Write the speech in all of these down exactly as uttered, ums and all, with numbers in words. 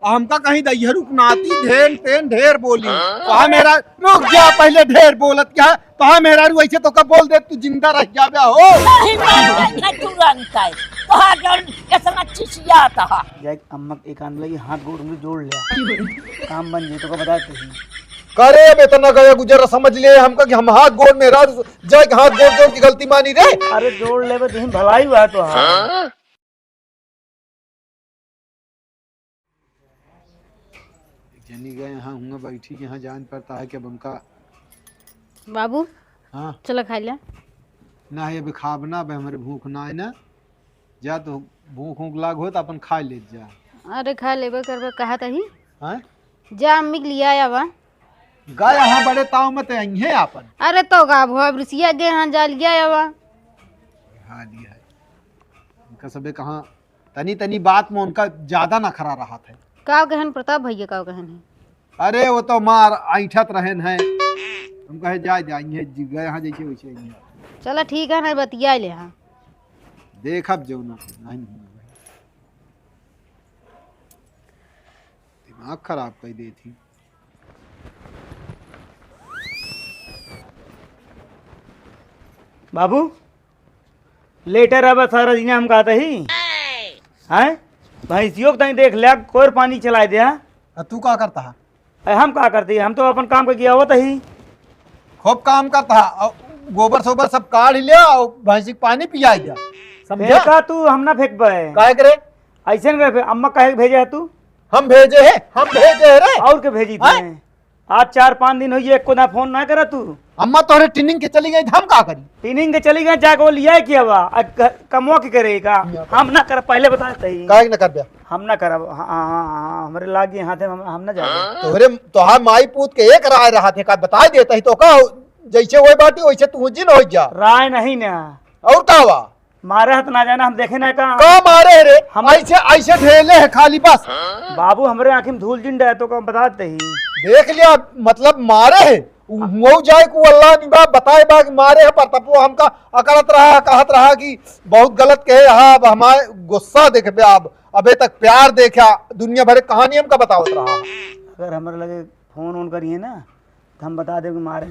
हमका कहीं दइहरुक नाती धेन तेन ढेर बोली। तोहा मेहरा, रुक जा, पहिले ढेर बोलत क्या? तोहा मेहरारू ऐसे तो कब बोल दे, तू जिंदा रह जाबे हो। नहीं, नहीं, नहीं, तुरंत आए। तोहा जौन इतना चिचियात हा। जाए अम्मा के एक आंद लगी, हाथ गोड़ में जोड़ ले। काम बन जाए तो का बता दे। करे अब इतना गया गुजर समझ ले हमका कि हम हाथ गोड़ मेहरारू जाए के हाथ गोड़ जोड़ की गलती मानी रे। अरे जोड़ लेबे, दिन भलाई हुआ तो। हाँ। एक जनी गए यहाँ, हुआं बैठी के यहाँ जान पड़ता है कि अब हमका। बाबू, हाँ। चलो खा ले। ना है, अबे खाब ना, अबे हमरे भूख ना है ना। जा तो भूख ऊख लाग हो तो अपन खा ले जा। अरे खा लेबे करबे, कहा तही। हाँ? जा अम्मी के लिया आवा। गए हाँ बड़े ताव मत अइहे आपन। अरे तो का भो, अब रुसिया गए हाँ, जा लिया आवा। हाँ, लिया है। उनका सबे कहाँ तनी तनी बात में उनका ज्यादा नखरा रहत है। का कहन प्रताप भैया, का कहन है? अरे वो तो मार ऐंठत रहन है। हम कहे जाए जाएंगे, जी गए हाँ जैसे वैसे ही। चला ठीक है ना, बतिया ले हाँ। देखब जौन नहीं हुआ। दिमाग खराब कर देती। बाबू, लेटे रहबा सारा दिन हम कहत ही। हैं? भैंसियों के तनी देख ले, कोर पानी चलाए दे, हाँ? आ, तू का करता है? अरे हम का करती, हम तो अपन काम के किया होत ही। खूब काम करता है, और गोबर सोबर सब काढ़ लिया और भैंसी के पानी पिया दिया, समझा? फेंका तू, हम ना फेंकबे। काहे करे? ऐसे न करे, अम्मा काहे के भेजे है तू? हम भेजे है, हम भेजे है रे। और के भेजी हैं? तूने? आज चार पाँच दिन होइए, एको ना फोन ना करा तू। अम्मा तोहरे टिनिंग के चली गई, हम का करी? टिनिंग के चली गई, जाके वो लिया किया बा? आ क-, कमवा के करे का? हम ना करब, पहले बता देते ही। काहे के ना करबे? हम ना करब। हाँ, हाँ, हाँ, हाँ, हमरे लागी हाथे में हम, हम ना जाबे। तोहरे, तोहार माई पूत के एक राय रहत है, का बताई देता ही तो का, जैसे वही बाटी वैसे तू जिन हो जा। राय नहीं ना। और का बा? मारे हाथ ना जाना, हम देखे ना का। का मारे है रे? हम ऐसे, ऐसे ढेले है खाली बस। बाबू, हमरे आँखी में धूल जिन डाले तो का बता देते ही। देख लिया, मतलब मारे है। उ-, हुओ जाए को अल्लाह निभा बताए बा कि मारे है, पर तब वो हमका अकड़त रहा, कहत रहा कि बहुत गलत कहे रहा। अब हमारे गुस्सा देखबे, अब अबे तक प्यार देखा, दुनिया भर के कहानी हमका बतावत रहा। अगर हमरे लगे फोन ऑन करिए ना, तो हम बता देब कि मारे।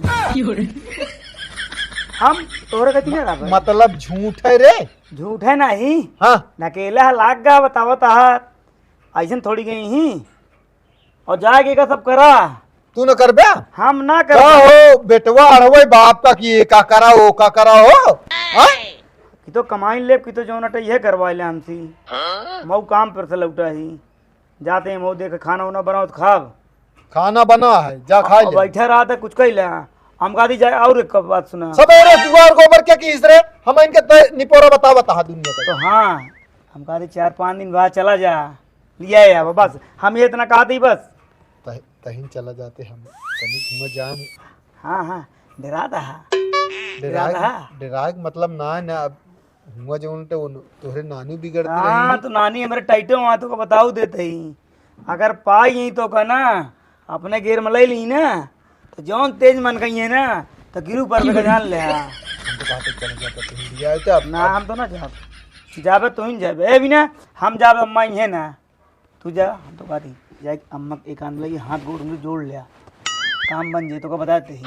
हम तोहरे कथी ना रहबे। मतलब झूठ है रे? झूठ है नहीं। हाँ। नकेला है, लाग गा बतावत आहा। ऐसन थोड़ी गई ही। और जाके का सब करा। तू न करबे? हम ना का करब। हो बेटवा अड़वे बाप का कि ये का करा, वो का करा हो? हाँ? कि तो कमाई लेब, कि तो जौन अटे इहे करवाए ले हमसी। मऊ काम पर से लौटा ही। जाते हैं, वो देख खाना उना बनाओ तो खाब। खाना बना है, जा खा अब ले। बैठा रहा था, कुछ कही ले। हम कहा दी जाए, और एक बात सुना। सवेरे दुआर गोबर के की इसरे, हम इनके त-, निपोरा बतावत हा दुनिया का। तो हाँ, हम कहा दी चार पाँच दिन बाद चला जा, लिया आवा, बस। हम ये इतना कहा दी बस। तह-, तहिन चला जाते हम, तनी घूमे जान। हाँ, हाँ, डरा था। डरा था। डराए के मतलब ना है ना, अब हुआ जौन ते वो तोहरे नानी बिगड़ती हाँ, रही। तो नानी हमरे टाइटे हुआ तो को बताऊ देते ही। अगर पाई ही तो का ना, अपने गेर में ले ली ना, तो जौन तेज मन कही है ना, तो गिरू पर पे जान ले आ। हम तो कहा थे चले जाते थे इंडिया, तो अब ना, अब हम तो ना जाब। जाबे तो ही जाबे। ए बिना, हम जाबे, अम्मा ही है ना। तू जा, हम तो कहा थे, जाए अम्मा के एक आंद लगी, हाथ गोड़ में जोड़ ले आ। काम बन जाए तो का बताते ही।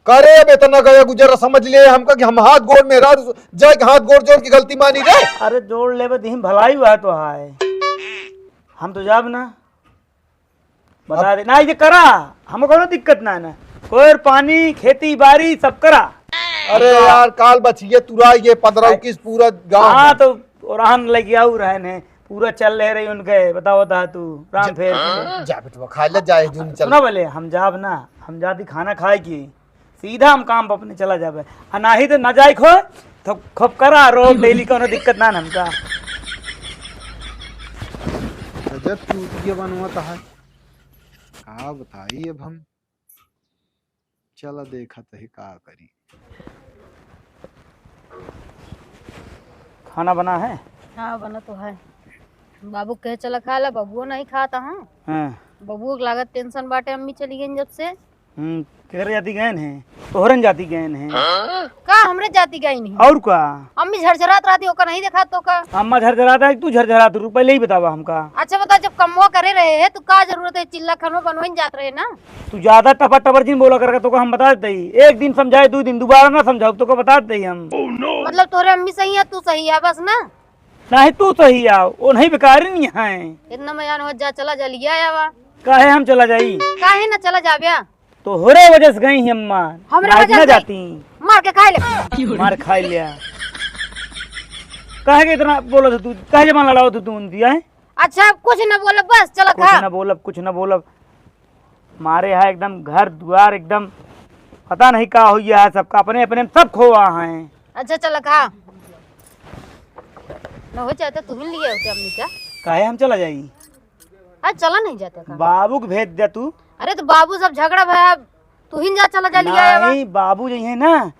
करे अब इतना गया गुजरा समझ ले हमका कि हम हाथ गोड़ में रात जाए के हाथ गोड़ जोड़ के गलती मानी रे। अरे जोड़ लेबे, दिन भलाई हुआ तो हाय। हम तो जाब ना। बता दे, ना, ये करा, हमको कोनो दिक्कत ना है ना। कोयर पानी, खेती बाड़ी, सब करा। अरे यार, काल बचिए तुरा ये पन्द्रह इक्कीस पूरा गाँव हाँ, में। तो ओरान लगे आऊ रहन है, पूरा चल रहे रही उनके, बताओ बता तू, राम जा, फेर के। जा बेटवा, खा ले, जाए जून चल। सुना बोले, हम जाब ना, हम जाती खाना खाए की, सीधा हम काम पर अपने चला जाबे। आ नाही तो ना जाए खो, तो खूब करा रो डेली, कोनो दिक्कत ना न हमका। गजब चूतिया बनवत है, का बताई अब हम। चला देखत है का करी। खाना बना है? हाँ, बना तो है। बाबू कहे चला खा ला, बबुओ नहीं खाता। हाँ। हाँ। बबुओ के लागत टेंशन बाटे, अम्मी चली गई जब से। हम्म, केकरे जाति गएन हैं? तोहरन जाति गएन हैं। का हमरे जाति गएन हैं? और का? अम्मी झरझरात रहती, ओका नहीं देखा तो का? अम्मा झरझरात है, तू झरझरात रू, पहले ही बतावा हमका। अच्छा बता, जब कमवा करे रहे हैं तो का जरूरत है चिल्ला खनवा बनवाइन जात रहे ना? तू ज्यादा टपर टपर जिन बोला करके तोका हम बता देते ही। एक दिन समझाए, दो दिन, दोबारा ना समझाओ, तोका बता देते ही हम। मतलब तोरे अम्मी सही है, तू सही है बस ना? नहीं, तू सही आओ, वो नहीं बेकार नहीं है। इतना मयान हो जा, चला जा, लिया आवा। काहे हम चला जाई? काहे ना चला जाब्या? तोहरे वजह से गई ही अम्मा। हमरे नाइट वजह ना से? जाती। मार के खाए ले। मार खाए लिया। काहे के इतना बोलत हो तू? काहे जमा लड़ावत हो तू उनकी, हैं? अच्छा, कुछ ना बोलब, बस चला कुछ खा। ना बोलब, कुछ ना बोलब। मारे है एकदम घर दुआर एकदम पता नहीं का हो गया है सबका, अपने अपने में सब खोवा हैं। अच्छा चला खा। न हो जाते तू ही लिए होते हमनी का। काहे हम चला जाई? आज चला नहीं जाते का? बाबू के भेज दे तू। अरे तो बाबू सब झगड़ा भया, अब तू ही जा, चला जा लिया आवा। नहीं, बाबू जइहे ना,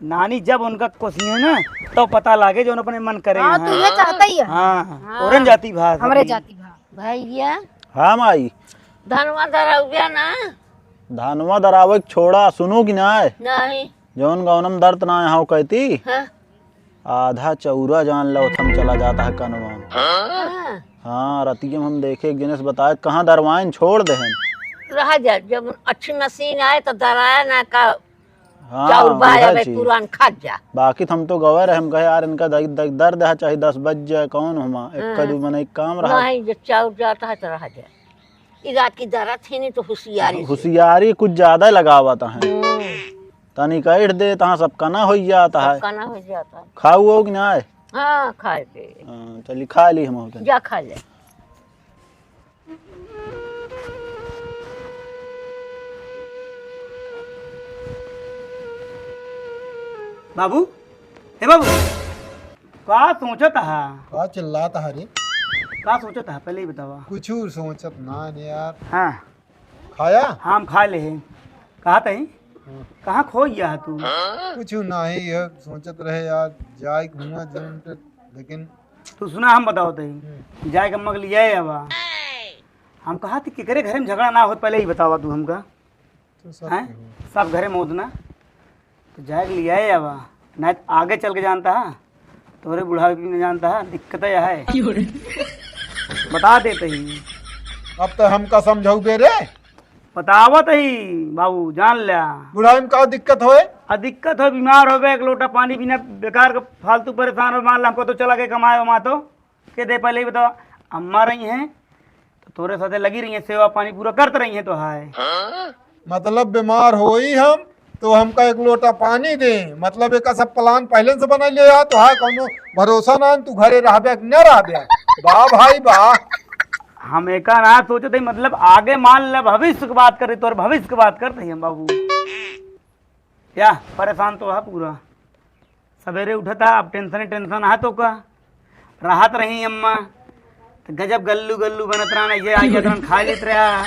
नानी जब उनका कोसिहे ना, तो पता लागे जो अपने मन करे हाँ, हैं। तू ये चाहता ही है। हाँ, हाँ। औरन जाति भा हमरे सभी। जाति भा। भैया। हाँ माई। धनवा धराउबे ना। धनवा धरावे के छोड़ा, सुनू कि ना? नहीं। जौन गौनम दर्द ना यहाँ कहती। हाँ। आधा चौरा जान लो, थम चला जाता है कनवा। हाँ। हाँ, रतिया में हम देखे एक जने से बताए, कहाँ दरवाइन छोड़ देहन। रहा जा, जब अच्छी मशीन आए तो दराया ना का हाँ, चाउर बाया उहे बे चीज। तुरंत खा जा। बाकी तो हम तो गवे रहे, हम कहे, "यार, इनका द-, द-, दर्द है, चाहे दस बज जाए, कौन हमा, एक हाँ। का दू मने एक काम रहा।" नहीं, जो चाउर जाता है तो रह जाए। ई रात की दर्द ही नहीं तो होशियारी से। होशियारी कुछ ज्यादा लगावत है। हम्म। तनी कह दे, तहाँ सब कना हो जाता है। सब कना हो जाता है। खाऊ हो कि ना? हाँ, खाए के। हाँ, चली, खा ली हम। जा, खा ले। बाबू, ए बाबू, का सोचत हा? का चिल्लात हा रे? का सोचत हा, पहले ही बतावा। कुछ सोचत ना ने यार। हाँ। खाया? हाँ, हम खा ले हैं। कहा तही? हाँ। कहाँ खो गया है तू? कुछ नहीं, ये सोचत रहे यार, जाए घूमा जोन पे, लेकिन तू सुना, हम बताओ तही। हम्म। जाए के मग लिया है अब। हम कहा थी, केकरे घरे में झगड़ा ना हो, पहले ही बतावा तू हमका। तो सब हैं? केहू। सब घरे मौत ना। तो जाए के लिया है अब। नहीं तो आगे चल के जानता है, तोरे बुढ़ापे में जानता है, दिक्कत है। बता देते ही। अब तो हमका समझाऊ बे रे। बतावत ही बाबू, जान ल्या। बुढ़ाई में का दिक्कत होए? आ दिक्कत हो, बीमार होबे, एक लोटा पानी बिना बेकार के फालतू परेशान हो, मान ला हमको तो चला के कमाए वमाए तो। के दे पहले ही बतावा, अम्मा रही हैं, तो तोरे साथे लगी रही हैं, सेवा पानी पूरा करत रही हैं तो हाय। मतलब बीमार होई हम, तो हमका एक लोटा पानी दे, मतलब एका सब plan पहले से बना लिया, तो हाय कौनो भरोसा ना, तू घरे रहबे कि न रहबे? वाह भाई वाह। हम एका ना सोचत ही, मतलब आगे मान ले भविष्य के बात करे, तोर भविष्य के बात करत ही हम बाबू। या परेशान तो है पूरा। सवेरे उठत हा, अब tension ही tension है तो का। रहत रही अम्मा, तो गजब गल्लू गल्लू बनत रहन, ये आई रहन, खा लेत रहा।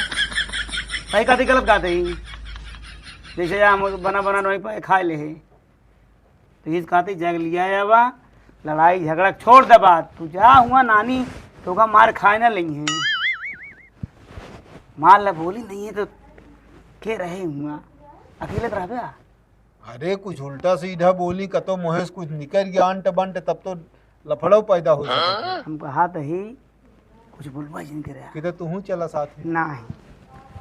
सही कहती, गलत कहते ही? जैसे या हम बना बना वहीं पर खा ले है। तो इस कहते जग लिया है बा, लड़ाई झगड़ा छोड़ दे बात। तू जा हुआ नानी, तो का मार खाए ना लेंगे। मार ले बोली नहीं है तो के रहे हुआ, अकेले तो रहबे। अरे, कुछ उल्टा सीधा बोली, कतो मुँहे से कुछ निकल गया अंट बंट, तब तो लफड़ो पैदा हो सकता है। हम कहा तो ही, कुछ बोलबा जिन करे। किधर तू चला साथ में? नहीं,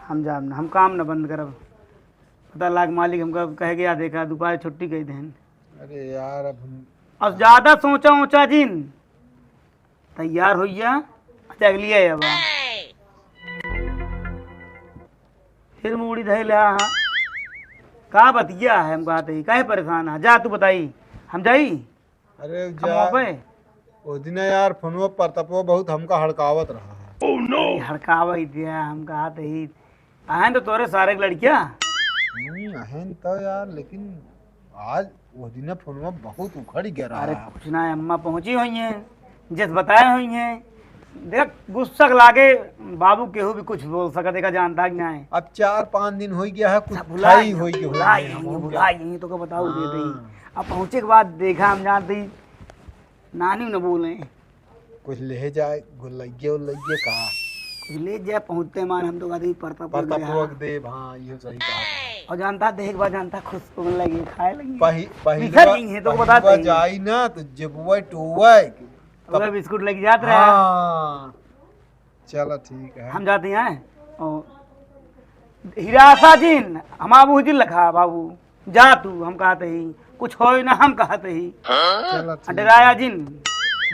हम जाब ना, हम काम न बंद करब। पता लाग मालिक हमका कहे गया, देखा, दोपहर छुट्टी कही देन। अरे यार, अब हम अब ज्यादा सोचा ऊंचा जिन, तैयार होइया, अच्छा, अगली है अब। फिर मूड़ी धैला, हाँ। का बतिया है, हम कहते ही, काहे परेशान है? जा तू बताई, हम जाई? अरे हम जा, वापे? ओ दिन यार, फोनवा पर तपवा बहुत हमका हड़कावत रहा है। अरे, हड़कावा ही दिया, हम कहते ही, अहन तो तोरे सारे के लड़किया। हम्म, अहन तो यार, लेकिन आज वो दिन फोनवा बहुत उखड़ गया रहा। अरे कुछ ना, अम्मा पहुंची हुई हैं, जस बताए हुई हैं। देख, गुस्सा के लागे, बाबू केहू भी कुछ बोल सकत है, का जानता कि ना है। अब चार पाँच दिन हो गया है, कुछ सब भुला थाई गई, हो गया भुला है, गई, हम भुला गई, तो का बताऊ दे दे। हाँ। अब पहुंचे के बाद देखा, हम जानते ही नानी न बोले। कुछ ले जाए, गुलैये उलैये का? कुछ ले जाए, पहुँचते मान हम तो कहते ही परता परता पहुँच गया। पहुँच दे, हाँ, ये सही कहा। और जानता, देख बा, जानता, खुश होने लगी, खाए लगी। पहि-, पहिलवा, बिखर गई है, तो बता पहिलवा देंगे। जाई ना, तो जेबुआ टोवा है। तब वह बिस्कुट लग जात रहा। हाँ। चला, ठीक है। हम जाते हैं। और हीरासा जिन, हम आबू जिन लखा बाबू, जा तू, हम कहते ही, कुछ होय ना, हम कहते ही। चला, ठीक डराया है। जिन।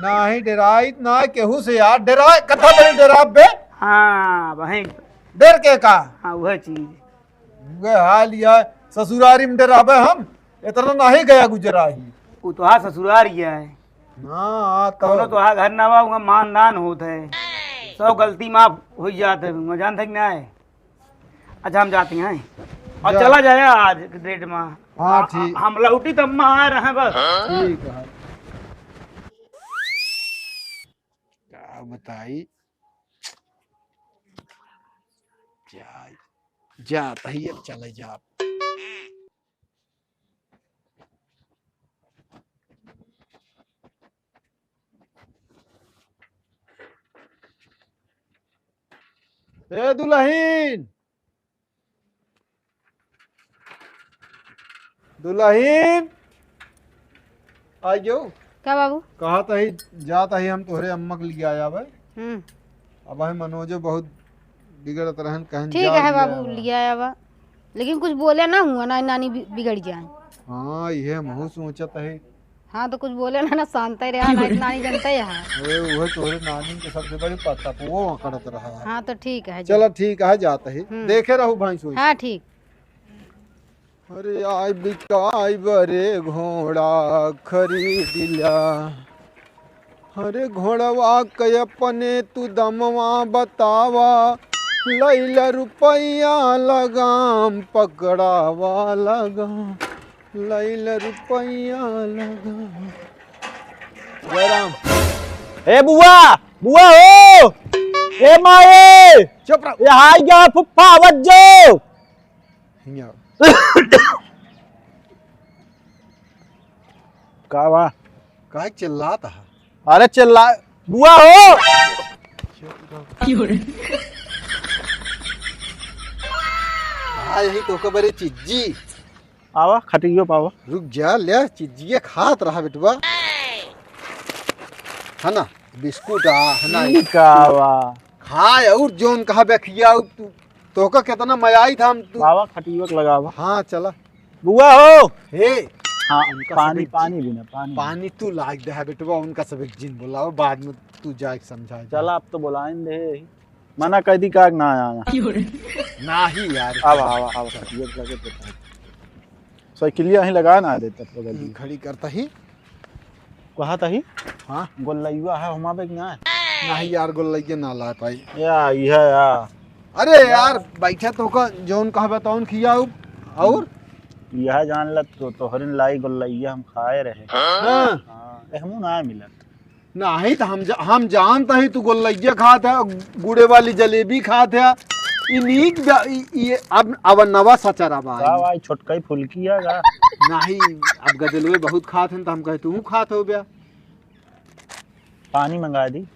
नाही, डराई ना केहू से यार, डराए, कथा बड़ी डराब बे। हाँ, वही। डर के का? हाँ, वह चीज। उहे हाल या ससुरारी में डराबे हम, इतना नाही गया गुजरा ही। उ तोहार ससुरार ही है। ना, आ तो कौनो तोहार घर ना बा, उहाँ मानदान होत है। सब गलती माफ हो जात है, उहाँ जानत है कि ना है? अच्छा, हम जाते हैं। और जा। चला जाए आज के डेट में। हाँ, आ, ठीक। हम लौटी तब में आ रहे हैं बस। ठीक है। का बताई? जा, जा, तहिया चले जा। ए दुलहिन, दुलहिन, आ जाओ। का बाबू? कहत ही, जात ही हम तोहरे अम्मा के लिया आवे। हम्म। अब हम मनोजो बहुत बिगड़त रहन, कहन ठीक जा है लिया बाबू, आवा। लिया आवा। लेकिन कुछ बोले ना हुआ ना, नानी बि-, बिगड़ जाए। हाँ, इहे हमहू सोचत है। हाँ, तो कुछ बोले ना, ना शांत ही रहा, ना नानी जनते है। अरे, उहे तोहरे नानी के सबसे बड़ी पत्ता को वो अकड़त रहा है। हाँ, तो ठीक है, चलो, जा। ठीक है, जात ही। हम्म। देखे रहू भैंस वैंस। हाँ, ठीक। अरे आई बिकाई बरे घोड़ा खरीद ला। अरे घोड़वा के अपने तू दमवा बतावा, लैला रुपया लगाम पकड़ावा लगाम, लैला रुपया लगाम। जयराम। ए बुआ, बुआ हो, ए माए, चुप रहो। ए हाय गया फुफ्फा, आवत जो। हियाँ आओ। का बा? काहे चिल्लात हा? अरे चिल्ला, बुआ हो। हाँ, यही तो खबर है चिज्जी। आवा, खटियो पावा। रुक जा, ले, चिज्जिया खात रहा बेटवा। है ना, बिस्कुट आ, है ना, ई का बा? खाए और जौन कहा बे खिया, तू तोहका केतना मजा आई था हम तू। बाबा खटियो के लगावा। हाँ, चला। बुआ हो। हे। हाँ, उनका पानी, सब एक पानी चीज, भी ना, पानी। पानी तू लाग दे है बेटवा, उनका सब एक जिन बोलाओ, बाद में तू जाके समझाए दे। चला, अब तो बोलाइन दे। मना कर दी का ना आया। नाही यार। अब आवा, आवा, खटियो के लगे तो। साइकिलिया ही लगा ना देता तो गली। खड़ी करता ही। कहा तही? हाँ? गोल्लैया है, हमारे के ना है? नहीं यार, गोल्लैया ना ला पाई। या, यह या। अरे यार, बैठा तो का, जौन कहबे तौन खियाऊ। और? यह जान ल, तो तोहरिन लाई गोल्लैया हम खाए रहे। हाँ। हाँ, ए, हमू ना मिलत। नहीं तो हम जा-, हम जानता ही तू गोल्लैया खात है, गुड़े वाली जलेबी खात है। ई नीक जा-, ई, ई अब, अब नवा सचरा बा। का भाई, छोटका ही फुल्की है का? नहीं, अब गजलवे बहुत खात हैं, तो हम कहे, तू खात हो बया। पानी मंगा दी।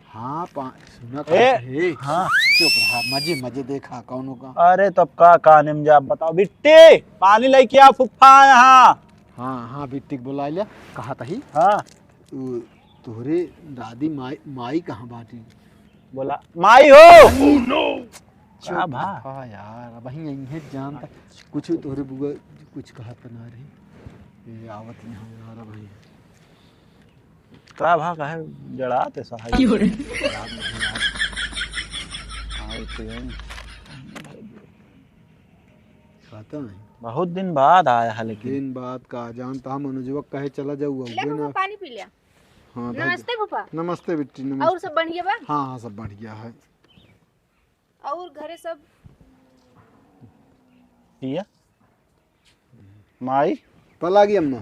हाँ, पा-, सुना ए, तो है। हाँ। चुप रहा, मजे, मजे देखा, कौनो का। अरे, तब का काने में जा, बताओ, बिट्टी, पानी लेके आ, फुफ्फा यहाँ। हाँ, हाँ, बिट्टी के बुला लिया, कहा तही। हाँ। उ, तोहरे दादी माई, माई कहाँ बाटी? बोला, माई हो! चुप का भा? रहा यार, अब ही यहीं है, जानता। कुछ तोहरे बुआ कुछ कहत ना रही। ये आवत यहाँ यार, अब ही। का भा कहे जड़ाते सहाय? क्यों रे? आवत हैं। खाता है। बहुत दिन बाद आया है लेकिन। दिन बाद का जानता हम, अनुजवा कहे चला जाऊ, ले अबे फूफा, ना। पानी पी लिया। हाँ, धर दे। नमस्ते फूफा। नमस्ते बिट्टी, नमस्ते। और सब बढ़िया बा? हाँ, हाँ, सब बढ़िया है। और घरे सब? पिया? माई? पलागी अम्मा।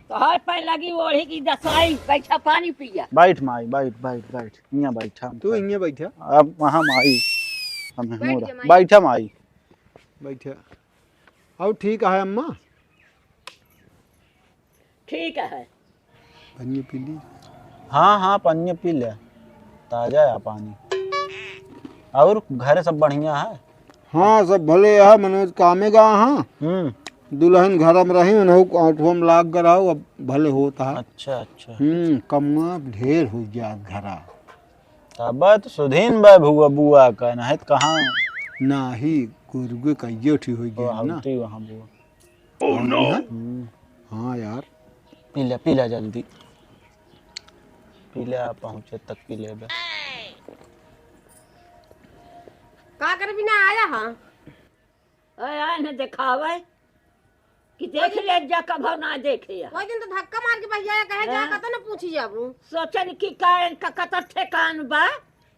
तोहार पै लगी ओढ़ी की दसाई, बैठा पानी पिया। बैठ माई, बैठ, बैठ, बैठ। हियाँ बैठा हम तू खाई। हियाँ बैठा। अब वहाँ माई, हम बैठ मोरा। जा माई। बैठा माई। बैठा। और ठीक है अम्मा? ठीक है। पानी पी ली। हाँ, हाँ, पानी पी ले, ताजा है पानी। और घरे सब बढ़िया है? हाँ, सब भले है, मनोज कामे गा हाँ। हम्म। दुलहिन घर में रही, उन्हों को आंठुआ में लाग गए रहो, अब भले होत है। अच्छा, अच्छा। हम्म, कम्मा अब ढेर हो गया घरा। तब तो सुधीन बा भुआ बुआ का, ना है तो कहाँ? नाही, गुरुगे कइये ठी हो गया ना। हवती वहाँ बुआ। Oh no! हम्म। हाँ यार। पी ले, पी ले जल्दी। पी ले, आप पहुँचे तक पी लेबे। का कर बिना आया हा? अरे आए न देखावे कि देख ले जा, कभो ना देखे या। कोई दिन तो धक्का मार के भैया कहे जा, हाँ। कतो न पूछी जाबू। सोचन कि का इनका कतो ठेकान बा?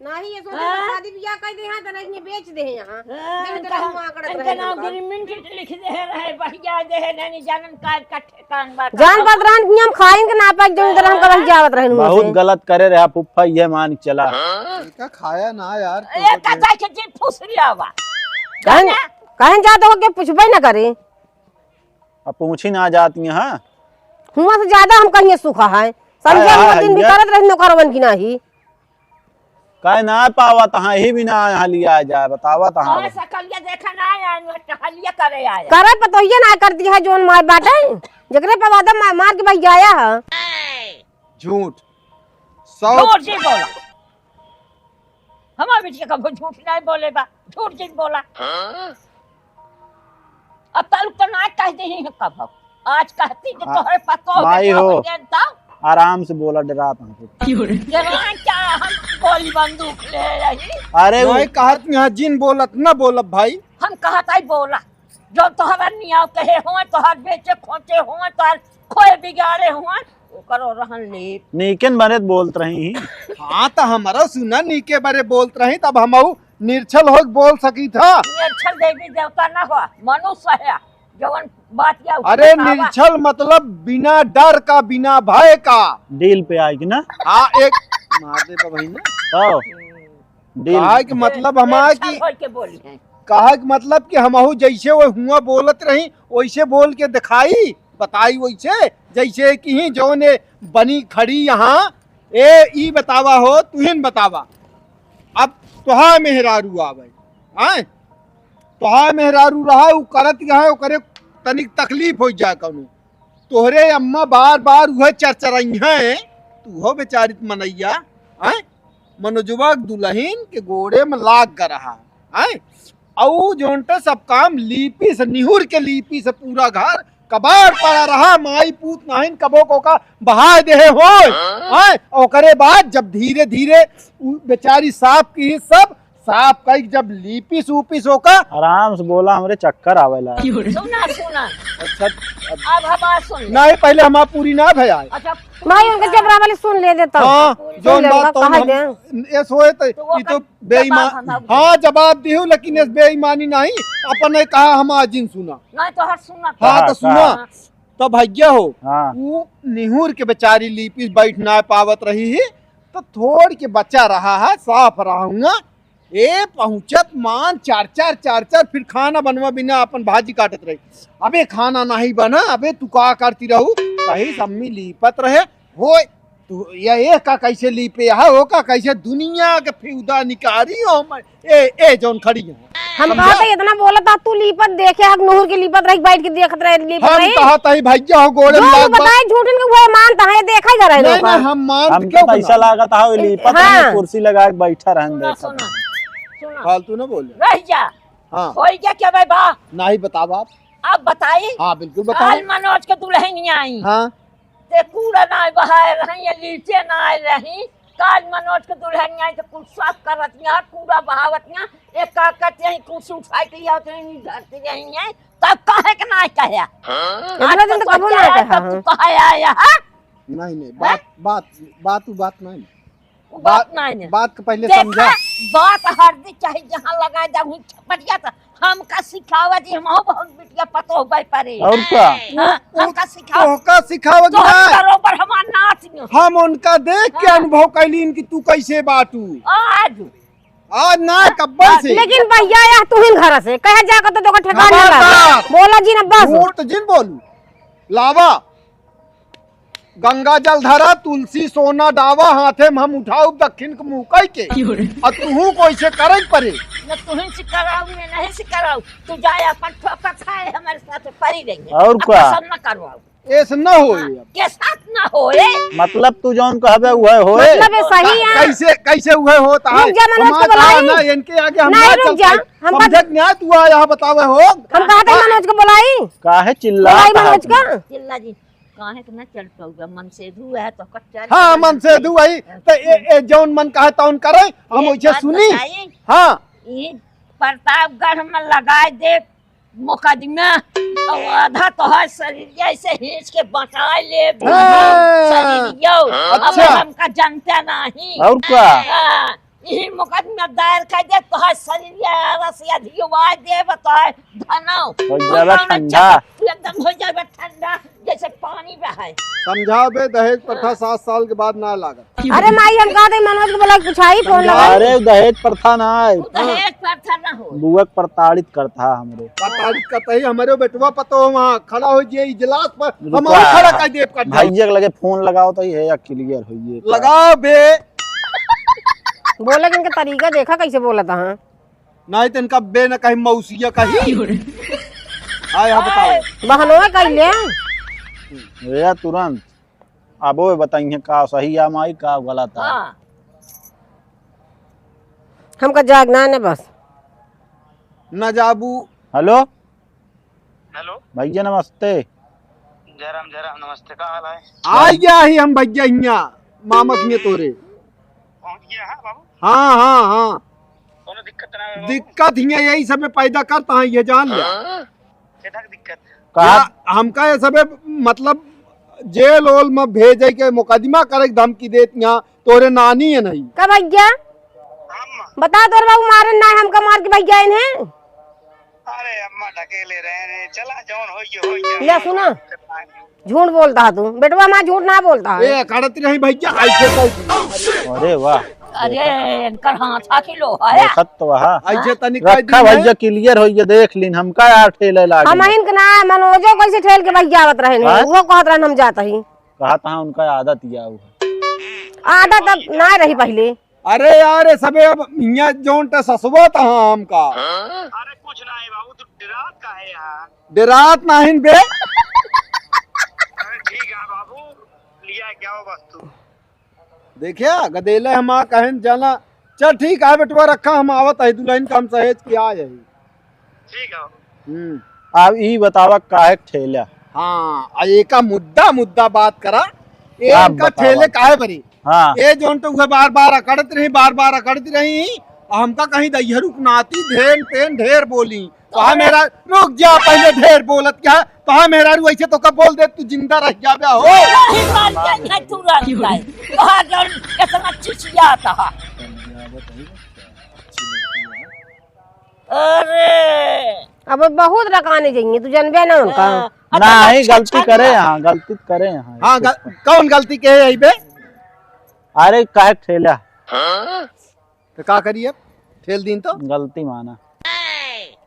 नाही, ये सोचे हाँ? तो शादी बियाह कर दे यहाँ, तो नहीं बेच दे यहाँ। हाँ, देख इनका, तो हुआ आंकड़त इनका रहे नाम लोग। Agreement लिख दे रहे, बढ़िया दे है, नहीं जानन का इनका ठेकान बा। जान बात रहन कि हम खाइन के ना पाए, जौन तरह हम कबल जावत रहन हुआ बहुत से। गलत करे रहा फुफ्फा, ये मान के चला। इनका खाया ना यार, तो ए, तो का दे। जाए के जी फुसरी आवा। कहन, कहन जा तो के पूछबे ना करे। अब पूछी ना जाती हैं, हाँ? हुआ से ज्यादा हम कहिए सुखा है। समझे हाय, हुआ हाय, दिन भी ये करत रही नौकरवन की नाही। काहे ना पावत हाँ, यही भी ना यहाँ लिया जाए, बतावत हाँ। और सकलिया देखा ना आया, न टहलिया करे आया। करे पतोहिए ना करती है, जोन मार बाटे, जकरे पे वादा मार, मार के भाई आया है। झूठ। सौ झूठ जी बोला। हमार बिटिया कबो झूठ नहीं बोले बा, झूठ जी बोला। अब तलुक तो ना कह दे ही कबो। आज कहती कि आ, तोहरे पतो माई हो। आराम से बोला, डरात हूँ। डरा क्या? हम गोली बंदूक ले रही। अरे वो नहीं कहत यहाँ जिन बोलत ना बोलब भाई। हम कहत आई बोला, जो तोहरा नियाव कहे होए, तोहर बेचे खोचे होए, तोहर खोए बिगाड़े होए, ओकरो रहन ले। नीकेन बरे बोलत रही। हाँ, तो हमरो सुना नीके बरे बोलत रही, तब हमहू निर्छल होके बोल सकी था। निर्छल देवी देवता ना हो, मनुष्य है, जवन बात या अरे बतावा। निर्छल मतलब बिना डर का, बिना भय का। डील पे आए कि ना? हाँ, एक मार दे बा भाई ना। हाँ। डील। काहे के मतलब हमार निर्छल की होके बोली है। काहे के मतलब कि हमहू जैसे वो हुआ बोलत रही, वैसे बोल के दिखाई, बताई वैसे, जैसे कि ही जौन ए बनी खड़ी यहाँ, ए ई बतावा हो, तुहिन बतावा। अब तोहार मेहरारू आवे, आए? तोहार मेहरारू रहा, उ करत रहा, ओकरे तनिक तकलीफ हो जाए कौनो। तोहरे अम्मा बार बार उहे चरचरई हैं, तू हो बेचारी मनैया, हैं? मनोजवा के दुलहिन के गोड़े में लाग ग रहा, हैं? अउ जौन टे सब काम लीपी से, निहुर के लीपी से पूरा घर कबाड़ पड़ा रहा, माई पूत नाहिन कबो को का बहाय देहे होय। हाँ? हैं? ओकरे बाद जब धीरे धीरे उ बेचारी साफ की सब, साफ कई जब लीपिस ऊपिस ओका। आराम से बोला, हमरे चक्कर आवेला। सुना, सुना। अच्छा, अब अब हमार सुन ले। नहीं, पहले हमार पूरी ना भया है। अच्छा, भाई, उनके जबरा वाली सुन ले देता हूँ। हाँ, सुन जौन ले, बात उनका तौन कहा हम, दे। ये सोए तो, तो वो ये तो कर, बेईमान, जवाब हम हाँ, जवाब दिहू, लेकिन ये बेईमानी नहीं, अपन ने कहा हम आज जिन सुना। नहीं, तो हर सुना। हाँ, हाँ, तो सुना। हाँ। तो भैया हो, हाँ। वो निहुर के बेचारी लीपिस बैठ ना पावत रही ही, तो थोड़ के बचा रहा है, साफ रहूंगा। ए पहुँचत मान चार चार, चार चार, फिर खाना बनवा बिना अपन भाजी काटत रही। अबे खाना नहीं बना, अबे तू का करती रहू? कही सम्मी लीपत रहे, होय, तू या ए का कैसे लीपे, हा, हो का कैसे दुनिया के फिउदा निकारी हो मैं, ए, ए जौन खड़ी है। हम समझा? कहत है, इतना बोलत हा, तू लीपत देखे हक, नूर के लीपत रही, बैठ के देखत रहे, लीपत हम रही। कहत है, भैया हो, गोड़े जो में तू लाग बा- बताए, झूठन के वो मानता है, देखा ही कर रहे नहीं, लोग। नहीं, हम मान हम क्यों तो पैसा बना? लागत है, लीपत हाँ। रहे, कुर्सी लगा के बैठा रहन सुना, देता सुना, था। सुना। फालतू ना बोले। रह जा। हाँ। होई क्या, क्या भाई बा? नहीं बतावा आप। अब बताई? हाँ, बिल्कुल बताओ। काल मनोज के दुल्हनिया आई। हाँ। ते कूड़ा ना बहाए रही, या लीचे ना आए रही। काल मनोज के दुल्हनिया आई तो कुछ साफ करतिया, कूड़ा बहावतिया, एक का करते हैं, कुछ उठा के लिया होते हैं, धरती रही है, तब काहे के ना कहे? हाँ? इतना दिन तो कबो ना कहा, तू हाँ। कहे आया, हाँ? नहीं, नहीं, बात, हाँ? बात, बात, वो बात नहीं। वो बात बात, नहीं है। बात के पहले देखा, समझा। बात हरदी चाहे जहाँ लगा जाऊँ, छपटिया तो हमका सिखावा जी, हम बहुत बिटिया पतोह बाई परे। और का? हाँ, वो, हमका सिखावा। तोहका सिखावा कि तोहर ना? बरोबर हमार नाच में। हम उनका देख के हाँ। अनुभव कैलीन कि तू कैसे बाटू। आज। आज ना, कब्बे से। लेकिन भैया, यह तू ही घर से कहे जाकर तो देखो ठेकान ना लगा। खबरदार। बोला जी ना बस। झूठ जिन बोलू। लावा। गंगा जल धरा, तुलसी सोना डावा, हाथे में हम उठाउब दक्षिण के मुँह कइ के। और तुहू को ऐसे करे के परे। न तुहिन से कराऊ, न नहीं से कराऊ। तू जाए अपन ठोकर खाए, हमारे साथ परी रही है। और अब का? पसंद न करवाऊ। ऐसे न होए अब। के साथ न होए। मतलब तू जौन कहबे उहे होए। मतलब ये सही है। कैसे, कैसे उहे होता है? रुक जा मनोज को हमारे बुलाई। ना, इनके आगे हम नहीं, ना रुक चल जा। पाए। हम समझे बात कि नहीं? तू आ यहाँ बतावे हो। हम कहा था हाँ। मनोज को बुलाई। काहे चिल्ला बुलाई मनोज का? चिल्ला जी। काहे के ना चल पाउबे, मनसेधु है तो कच्चा हाँ, चल मनसेधु है। तो ए, ए, जौन मन कहे तौन करे, हम ये वैसे बात सुनी। बताई। हाँ। ई प्रतापगढ़ में लगाए दे मुकदमा, तो आधा तोहार शरीर ऐसे खींच के बटाए ले हाँ। शरीर यो। अच्छा। अब हमका जनता नहीं। और का? हाँ। यही मुकदमा दायर कर दे, तोहार शरीर या रस या धियो आए दे, बताए धनो। हो जावे तू कौन ठंडा। अच्छा, तू एकदम हो जावे ठंडा, जैसे पानी बहे। समझाओ बे, दहेज प्रथा सात साल के बाद ना लागत। अरे माई, हम कहा थे मनोज को बोला, पूछाई, फोन समझाओ। लगा। अरे, दहेज प्रथा ना है। तू दहेज प्रथा ना हो। बुआ के प्रताड़ित करता है हमरे। प्रताड़ित करता ही हमरे बेटवा पतो वहाँ खड़ा हो जे इजलास पर, हम रुका। और खड़ा कर देब कर देब। भैया के लगे फोन लगाओ तो ये clear होइए। लगाओ बे। बोले के इनका तरीका देखा कैसे बोलत हैं। नहीं तो इनका बे न कहीं मौसिया कहीं। आए, हाँ, बताओ। बहनवा कह ले। भैया तुरंत अब वो बताइए का सही है माई, का गलत है। हाँ। हमका जागना है बस। न जाबू। हेलो। हेलो। भैया नमस्ते। जय राम, जय राम, नमस्ते, का हाल है? आ गया ही हम भैया हियाँ, मामा के तोरे। पहुँच गया है बाबू? हाँ, हाँ, हाँ। कोनो दिक्कत ना है बाबू? दिक्कत हियाँ यही सब में पैदा करता है, ये जान ले। हाँ? केथा के दिक्कत? कहा? या हमका ये सबे मतलब जेल ओल में भेजे के मुकदमा करे के धमकी देत यहाँ तोरे नानी है नहीं। का भैया? हम? बता तोर बाबू मारे ना हमका मार के भैया इन्हें। अरे अम्मा ढकेले रहे ने, चला जौन होई होई। ले सुना। झूठ बोलता है तू, बेटवा माँ झूठ ना बोलता है। ए, अकड़त रही भैया, ऐसे कैसे? अरे वाह। अरे, इनकर हाथ हाथी लोहा है। देखत तो वहा। ऐसे तनी कह रखा दी है। भैया, clear होइए, देख लीन, हमका यार ठेले लागे। हम इनके ना, मनोजो कैसे ठेल के भैया आवत रहे ने, हाँ? वो कहत रहन हम जात ही। कहा था उनका आदत या हुआ। आदत अब ना रही पहले। अरे यार, ये सबे अब हियाँ जौन टे ससुआ था हमका। अरे कुछ ना है बाबू, तू डरात का है यार? डरात नाहिन बे। अरे ठीक है बाबू, लिया क्या हो बस तू। देखिया, गदेले हमा कहन जाना। चल ठीक है बेटवा, रखा, हम आवत है, दुल्हन का हम सहेज के आ जाई। ठीक है। हम्म। अब ई बतावा काहे ठेला? हाँ, आ एका मुद्दा, मुद्दा बात करा। ए आप इनका बतावा। ठेले काहे बरी? हाँ। ए जौन तो उहे बार बार अकड़त रही, बार बार अकड़त रही। आ हमका कहीं दैहरुक नाती धेन पेन ढेर बोली। तो हम मेरा रुक जा, पहले ढेर बोलत क्या? तो हम मेहरारू ऐसे तो कब बोल दे, तू जिंदा रह जाबे हो। नहीं मार के नहीं तू रह जाए। तोहार जौन इतना चिचियात हा। अरे। अब बहुत रकाने जाइए, तू जानबे ना उनका। हाँ, अच्छा, नहीं, अच्छा, गलती अच्छा करे ना। यहाँ, गलती करे यहाँ। हाँ, गल-, कौन गलती के है यही बे? अरे, काहे ठेला? तो का करी अब? ठेल दीन तो? गलती माना।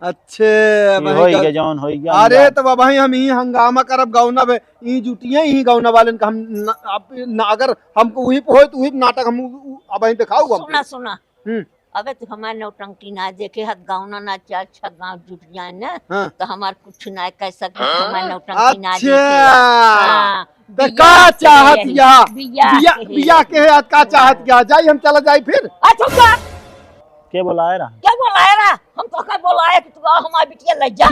अच्छे, ये भाई होई का-, गया, जौन होई गया, अरे, हम तो बाबा, हम ही हंगामा करब, गौना बे, ई जुटिए, ई गौना वालन का हम न-, अब न-, अगर हमको वही पे होए, तो वही नाटक हम उ-, उ-, अब ही दिखाऊ हम। सुना, सुना। हम्म। अबे तू हमार नौटंकी ना देखे, हत गाँव ना, ना चार छह गाँव जुट जाए ना, हाँ। तो हमार कुछ ना कह सके, हाँ? हमार नौटंकी ना अच्छा। देखे। हाँ, तो बिया का के चाहत है, या? बिया बिया, के है। बिया के है, का चाहत या? जाई हम चला जाई फिर। अच्छा, जा। के बोलाए रहा? के बोलाए रहा? हम तो का बोलाए कि तू आ हमार बिटिया ले जा।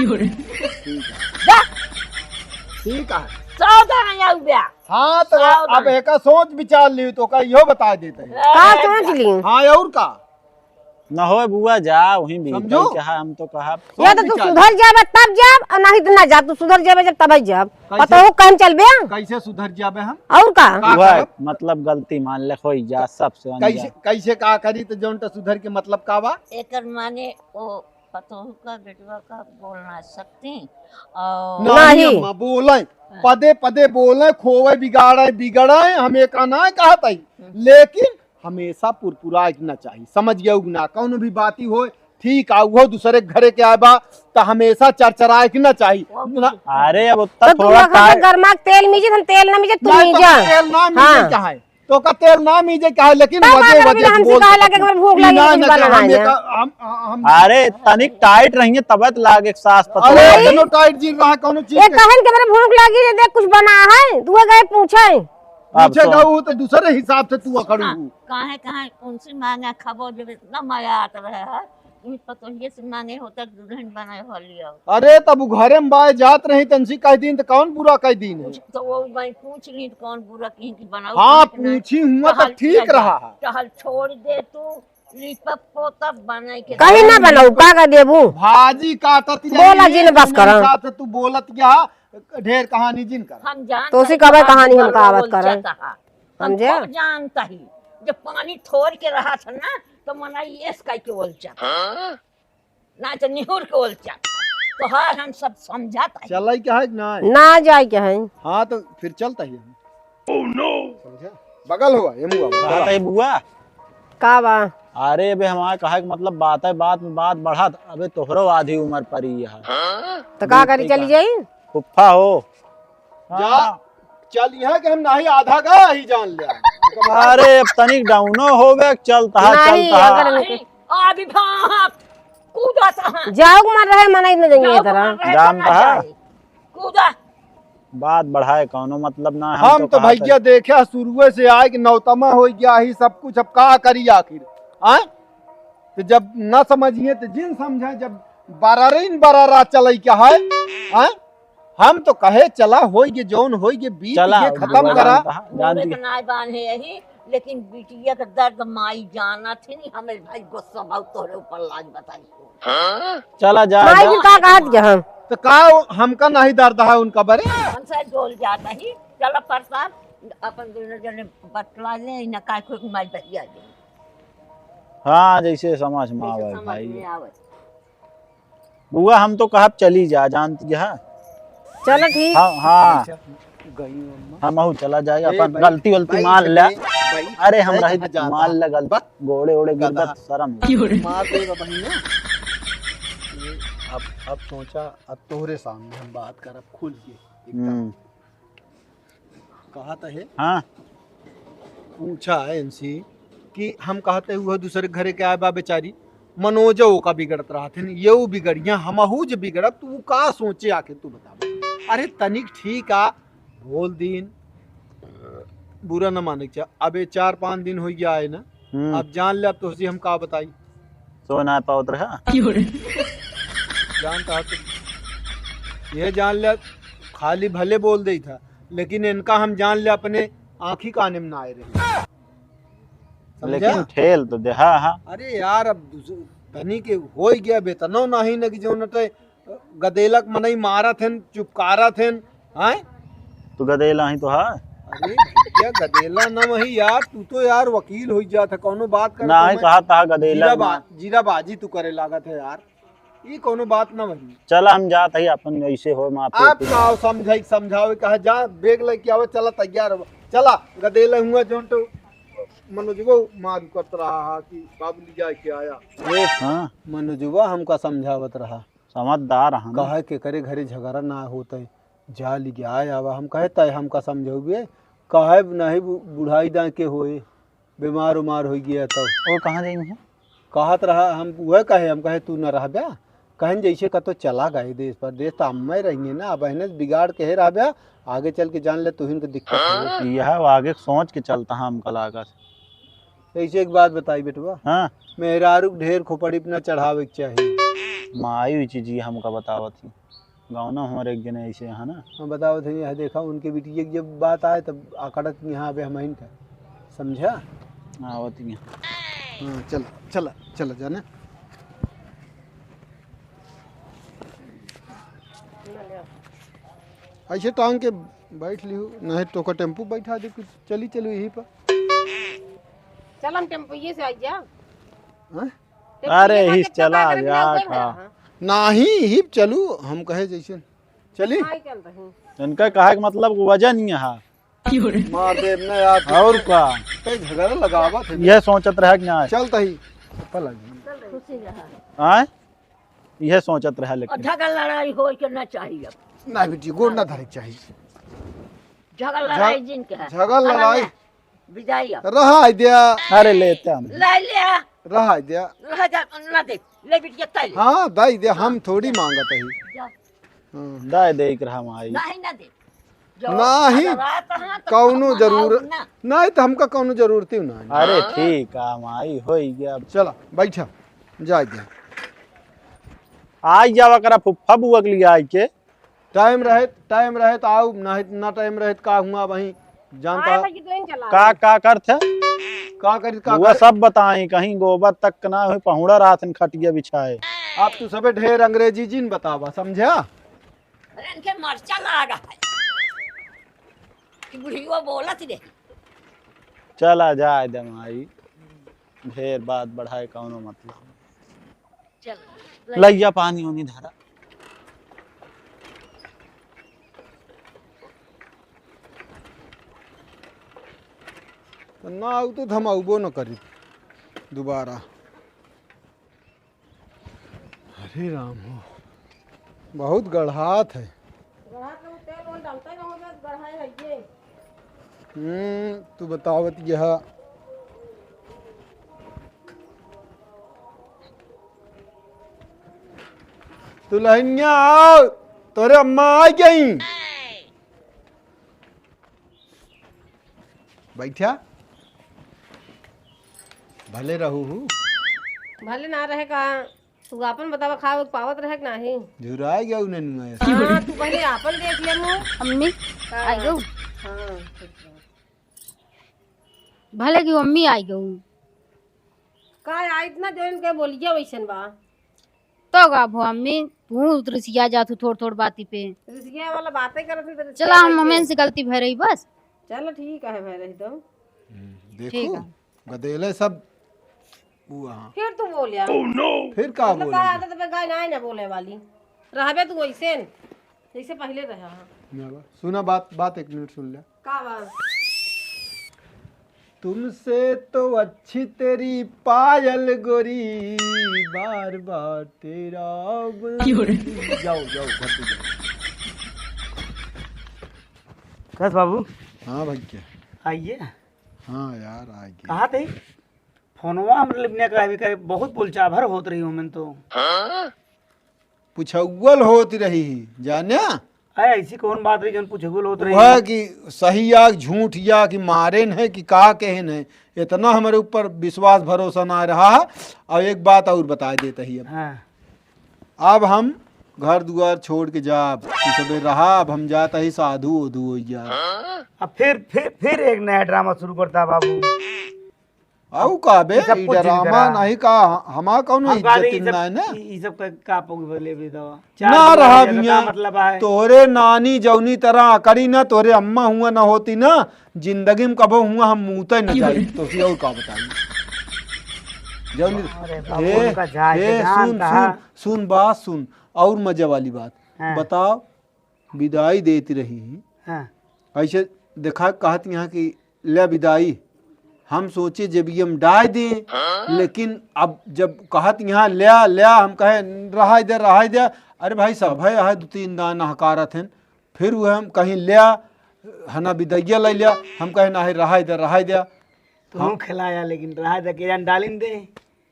जा। ठीक है। सावधान आऊ बे। हाँ, तो सावधान। अब एका सोच विचार ली तो का इहो बता देते हैं। का सोच ली? हाँ, और का? न होए बुआ, जा, वहीं भी समझो? कहीं कहा, हम तो कहा। या तो तू विचार। सुधर जाबे तब जाब, और नहीं तो ना जा, तू सुधर जाबे जब तब जाब। कैसे? पता हो कहीं चलबे? कैसे सुधर जाबे हम? और का? का वह, करब? मतलब गलती मान ले, होई जा, सबसे कैसे, अनजान। कैसे का करी तो जौन तो सुधर के मतलब का बा? एकर माने ओ पतोह का बेटवा का बोल ना सकती और नहीं। नहीं। अम्मा बोले, हाँ। पदे पदे बोले, खोवे बिगाड़े बिगड़े, हम एका ना कहत हई, हम्म। लेकिन हमेशा पुरपुराए के ना चाही, समझ गए ना? कौनो भी बाती होए, ठीक आ, उहो दूसरे के घरे के आए बा, त हमेशा चरचराए के ना चाही। वो ना। अरे, अब उतना तो तू थोड़ा अखन टाइ- गरमा के तेल मीजे, हम तेल ना मीजे, तू नहीं, तो मीजा। तेल ना मीजे हाँ। चाहे, तो का तेल ना मीजे चाहे, लेकिन तब वजह, अगर वजह बिना हमसे बोल कहा सकत लगे, हमें भूख लगी, ना, कुछ ना, बना हम है एक, ना। हम, हम, अरे, तनिक टाइट रहिए, तब तो लागे सास पतोह। अरे, नहीं। कौनो टाइट जीन रहा, कौनो चीज ये के कहन के मेरे भूख लगी, ये देख, कुछ बना है, तू गए पूछे। अब पूछे सुन। गऊ तो दूसरे हिसाब से तू अकड़ू। हाँ, काहे, काहे, कौन सी मांगे खबो, जब इतना मजा आता रहे है, तुम पतोहिए से मांगे होता, दुल्हन बनाए हो लियो। अरे, तब उ घरे में बाय जात रही, तनसी कह दीन, तो कौन बुरा कह दीन है? तो वो मैं पूछ ली, तो कौन बुरा कहीं की बनाओ, हाँ, कहीं की नहीं। पूछी हुआ तो टहल ठीक किया रहा जाए। है। टहल छोड़ दे तू, लिपप पोतप बनाए के कहीं ना बनाऊ, का कर देबू? भाजी काटत रही, बोला जी ने बस करा। साथ तू बोलत क्या? ढेर कहानी जिन कर। हम जानत तो उसी हई कबे तोहार कहानी हमका बुरा आवत बोल करन। जाता है। हम समझे? खूब जानत ही। जब पानी थोर के रहा था ना, तो मना येस कह के बोल जाता। हाँ? ना तो निहुर के बोल जाता। तोहार हम सब समझत हई। चलाई के है कि ना? ना जाए के है। हाँ, तो फिर चलता ही हम। समझा? बगल हुआ, ये मुआ। का तई बुआ? का बा? अरे बे, हमार कहे के मतलब, बात है, बात में बात बढ़त, अबे तोहरो आधी उम्र परी है। तो का करी, चली जाई? फुफ्फा हो। जा, हाँ। चल यहाँ के हम नाही आधा गा ही जान लिया। अरे, अब तनिक डाउनो होवे, चलता है, नहीं, चलता है। अगर नहीं, अभी भाग, कूदत है। जाओ, मर रहे, मना इतना जाइए जाओ, तरह। मर रहे, जानता मना है। जाए। कूदा। बात बढ़ाए कौनो मतलब ना, हम हम तो तो कहा भैया था। देखे शुरुए से आए कि नौतमा हो गया ही सब कुछ, अब का करी आखिर, आय? तो जब ना समझिए तो जिन समझे, जब बरारिन बरारा चले क्या है, आय? हम तो कहे चला, होई गे जौन होई गे, बीत चला, गे, खत्म बुआ करा। जानता है, जानती है। नाय बांधे यही, लेकिन बिटिया के दर्द माई जानत ही नहीं, हमें भाई गुस्सा बहुत तोहरे ऊपर, लाज बताई। चला जा, माई जा। जी का कहत के हम? तो का हमका नहीं दर्द है उनका बरे? हमसे डोल जाता ही। चला प्रसाद, अपन दोनों जने बतला ले, ना काय कोई माई बहिया दे। हाँ, जैसे समझ में जैसे आवे समझ भाई। में आवे। बुआ, हम तो कहब चली जा, जानती है। चलो ठीक। हाँ, हाँ। अच्छा, गई अम्मा। हम आहू चला जाए, ए अपन भाई, गलती वलती भाई, मान ले। भाई, अरे, हम भाई, रही कहाँ जाता? मान ले गलती। बस। गोड़े ओड़े गिर गधा। बस, शर्म। मार देगा बहिनिया। ये अब, अब सोचा, अब तोहरे सामने हम बात करब खुल के एकदम। हम्म। कहत है। हाँ। पूछा है इनसे कि हम कहत है, वो दूसरे घरे के आए बा बेचारी, मनोजो का बिगड़त रहत है, ये वो बिगड़िया, हमहू जे बिगड़ब, तू का सोचे आके तू बतावा। अरे तनिक ठीक आ, बोल दीन, बुरा न माने के चाह। अब ये चार पाँच दिन हो गया है ना, हम्म। अब जान ले, अब तोहसे हम का बताई। सो ना पावत रहा। जानता है तू, ये जान ले, खाली भले बोल दे था, लेकिन इनका हम जान ले अपने आँखी काने में ना आए रहे। समझा? लेकिन ठेल तो दे, हाँ, हाँ। अरे यार, अब दूसर-, तनी के होई गया, बेतनो नहीं न कि जो नटे गदेलक मनई मारत हन, चुपकारत हन, हैं? तू गदेला ही तो है। अरे भैया, गदेला न वही यार, तू तो यार वकील होई जात है, कौनो बात कर ना तो है, मैं कहा था गदेला जीरा बा-, मार। जीराबाजी तू करे लागत है यार, ई कौनो बात न वही। चला हम जात है अपन, ऐसे हो माफी आप होती। का समझाई, समझावे कहा जा, बैग लेके आवे, चला तैयार हो, चला गदेला हुआ जोन तो मनोजवा मार करत रहा है कि बाबू ले जाए के आया। ए, हाँ। मनोजवा हमका समझावत रहा। समझदार हन। कहे के करे घरे झगड़ा ना होत है, जा लिग्या आवा। हम कहे तय हमका समझौबे, कहे नहीं बु-, बुढ़ाई दाँ के होए, बीमार उमार होइ गया तब। वो कहाँ जाई हैं? कहत रहा, हम उहे कहे, हम कहे तू न रहब्या, कहन जैसे कतो चला गए देश परदेश, तो अम्मे रहिए ना, अब एहने बिगाड़ के हे रहब्या, आगे चल के जान ले तुहिन के दिक्कत हो। यह आगे सोच के चलता है हमका लागत। ऐसे एक बात बताई बेटवा। हाँ। मेहरारू के ढेर खोपड़ी पे ना चढ़ावे के चाही। माई हुई चीज ये हमका बतावत ही। गाँव ना हमारे एक जने ऐसे है ना। हाँ, बतावत है, यह देखा उनके बिटिया की जब बात आए तब आकड़त यहाँ पे हम इनका। समझा? आवत ही। हाँ, चल, चला, चला जाने। ऐसे टांग के बैठ लिहू, नहीं तो का टेम्पू बैठा दे, कुछ चली चलू यही पर। चल हम टेम्पुए से आई जा। हाँ? टेम्पुए अरे, का ही के चला चला के जा, ना कोई हाँ। भरा, हाँ। नाही, ही चलू, हम कहे जैसे। चली? हाँ, ही चल रही। इनका कहा के मतलब वजन ही है। मार देब ना यार। और का? कई झगड़ा लगावत है। यह सोचत रहा कि ना। चल तही। चप्पल आ गई। चल रही। खुशी रहा। आय? यह सोचत रहा, और लेकिन झगड़ा लड़ाई होए के ना चाहिए। ना बेटी, गोड़ ना धरे के चाहिए। झगड़ा लड़ाई जिन के है। झगड़ा लड़ाई। विदाई अब। रहा दिया। अरे लेते हम। ले लिया। रहा दिया। रह जा, ना दे। ले बिटिया, तै ले। हाँ, दाई दे, हम थोड़ी मांगत ही। जा। हाँ। दाई दे के रहा माई। नहीं, ना दे। जो नहीं, अगर रात हाँ, तो कौनो हम जरूर-, मनाओ ना। नहीं, तो हमका कौनो जरूरत ही ना है। अरे हाँ। ठीक है माई, होई गया। चला, बैठा, जाए दे। आई जावा करा फुफ्फा बुआ के लिए आई के। टाइम रहे, टाइम रहे तो आओ, ना, ना टाइम रहे तो का हुआ वहीं जानता। आए भाई, तो इन चला। का, का करत है? का करी, का वो कर? सब बताई, कहीं गोबर तक ना हुई, पहुड़ा रात में खटिया बिछाए। आप तू सबे ढेर अंग्रेजी जिन बतावा, समझा? अरे, इनके मरचा लागा है कि बुढ़िया बोलत रही। चला जाए दे माई, ढेर बात बढ़ाए कौनो मतलब। चल, लइया पानी ओनी धरा। ना आऊ तो हम अउबो न करी दोबारा। अरे राम हो, बहुत गढ़ात है। गढ़ात में तेल ओल डालता ही ना हो जात, गढ़ाए है ये। हम्म, तू बतावत यह। दुल्हनिया आओ, तोरे अम्मा आ गई। बैठा, भले रहू हूँ। भले ना रहे का, तू आपन बतावा, खावे के पावत रहे कि नाही? झुराए गया उ नेनुआ। हाँ, तू पहले आपन देख ले मुँह। अम्मी, हाँ। आई गऊ। हाँ, ठीक बा। भले कि अम्मी आई गऊ। का आई इतना जोर इनके बोलिया वैसन बा? तो का भो अम्मी, तू रिसिया जात हूँ थोड़ थोड़ बाती पे। रिसिया वाला बातें करत हूँ तो रिसिया चला, हम कैसे? हमें से गलती भय रही बस। चलो ठीक है, भय रही तो। हम्म, ठीक देखो, है। गदेले सब वो हाँ। फिर तू बोलिया। फिर का मतलब बोले? का आदत पे गाय ना, ना बोले वाली। रहबे तू वैसे न, जैसे पहले रहा। ना बा। सुना बात, बात एक मिनट सुन ले। का बा? तुमसे तो अच्छी तेरी पायल गोरी, बार बार तेरा गुण। क्यों रे? जाओ, जाओ, घर पे जाओ। कस बाबू? हाँ भैया। आइए। हाँ यार, आ गया। कहाँ थे? फोनवा हमरे लिपने का अभी करे, बहुत बोलचाभर होत रही हूँ मैं तो। पुछौल होत रही ही, जान्या? अरे, ऐसी कौन बात रही जौन पुछौल होत रही? वह कि सही या झूठ या कि मारेन है कि का कहेन है, इतना हमरे ऊपर विश्वास भरोसा ना रहा है। और एक बात और बताइ देत ही अब। हाँ। अब हम घर दुआर छोड़ के जाब, तू सबे रहा, अब हम जात ही साधु ओधु होइ जा। अब फिर, फिर, फिर एक नया ड्रामा शुरू करता बाबू। अउ का बे, ई सब ई कुछ जिन ड्रामा करा। नहीं का, हमार कौनो हम कहा इज्जत ई सब, ना है ना? ई, ई सब का, का पगुबले भी दवा। ना चार दिन रहा हो गया, तो भैया, का मतलब है? तोहरे नानी जौनी तरह अकड़ी ना, तोहरे अम्मा हुआ ना होती ना, जिंदगी में कबो हुआ हम मूते न जाई। तो फिर और का बताई? जौनी, अरे बाबू, ए, उनका जाए ए, के जान सुन, कहा। सुन, सुन बात सुन, और मजे वाली बात। हाँ। बताओ, विदाई देत रही। हाँ। ऐसे देखा, कहत यहाँ कि ले विदाई, हम सोचे जेबिया में डाय दे, लेकिन अब जब कहत यहाँ ल्या, ल्या, हम कहे रहाई दे, रहाई दे। अरे भाई साहब, है, है दो तीन दान हकारत हैं, फिर वह हम कहीं ल्या, हना विदैया ले ल्या, हम कहे ना है रहाई दे, रहाई दे। तू हम खिलाया, लेकिन रहाई दे के जान डालिन दे।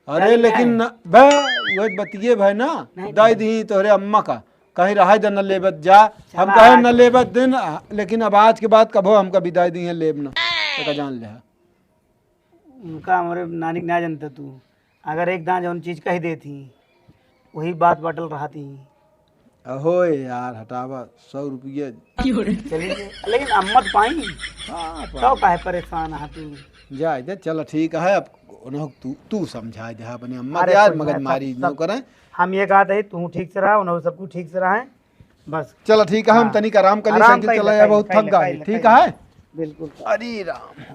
अरे, डालिन लेकिन नहीं। न, बे, वही बतिये भाई ना, नहीं, दाई नहीं। दी तोहरे अम्मा का, कहीं रहाई दे न लेबत जा, हम चला कहे आज। न लेबत दिन, लेकिन अब आज के बाद कभो हमका विदाई दी है लेब ना, तो का जान ले। उनका हमरे नानी के ना जानता तू, अगर एक दान जौन चीज कह देती, वही बात बटल रहती। अहो यार, हटावा, सौ रुपये। चलिए, लेकिन अम्मा तो पाई। हाँ, तो पाई। काहे परेशान है तू? जाए दे, चल ठीक है, अब उन्हों तू, तू समझाए दे अपने अम्मा अरे के यार, कुछ मगज नहीं, मारी सब, न सब करें। हम ये कहते हैं, तू ठीक से रहा, उन्हों सब कुछ ठीक से रहे, बस। चल ठीक है, हम हाँ। तनिक आराम कर ली, आराम साइकिल कर ले, चलाया, कर ले, बहुत कर थक ले, गए, कर ले, ठीक कर ले। है? बिल्कुल। अरे राम।